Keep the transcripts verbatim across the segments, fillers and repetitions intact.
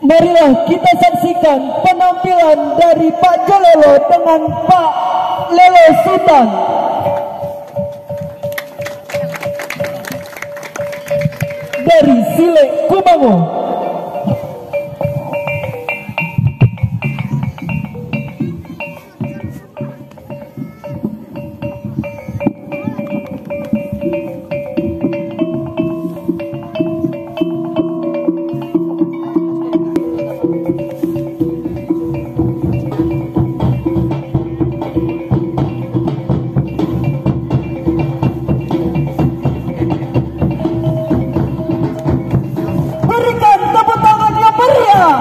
Marilah kita saksikan penampilan dari Pak Jololo dengan Pak Lelo Sutan dari Silek Kumango. Berikan tepuk tangan yang meriah.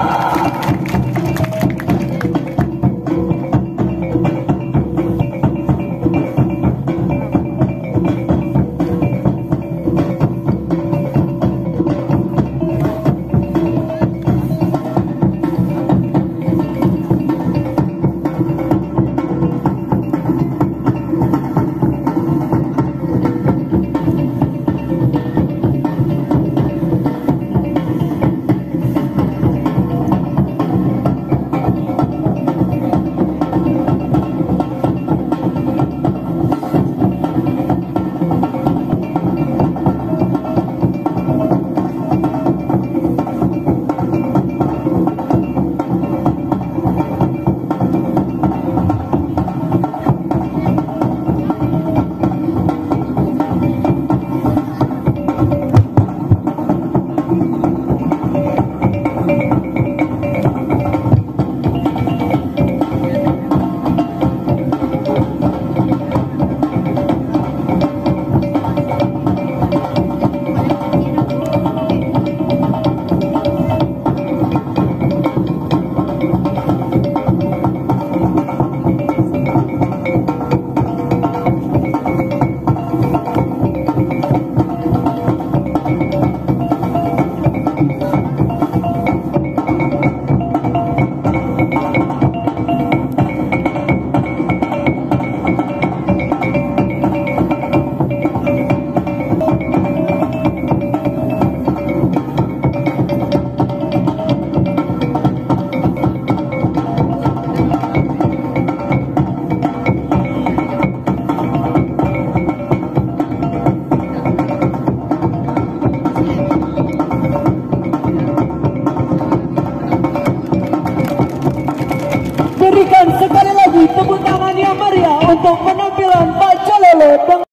Berikan sekali lagi tepuk tangan yang meriah untuk penampilan Pak Jololo dengan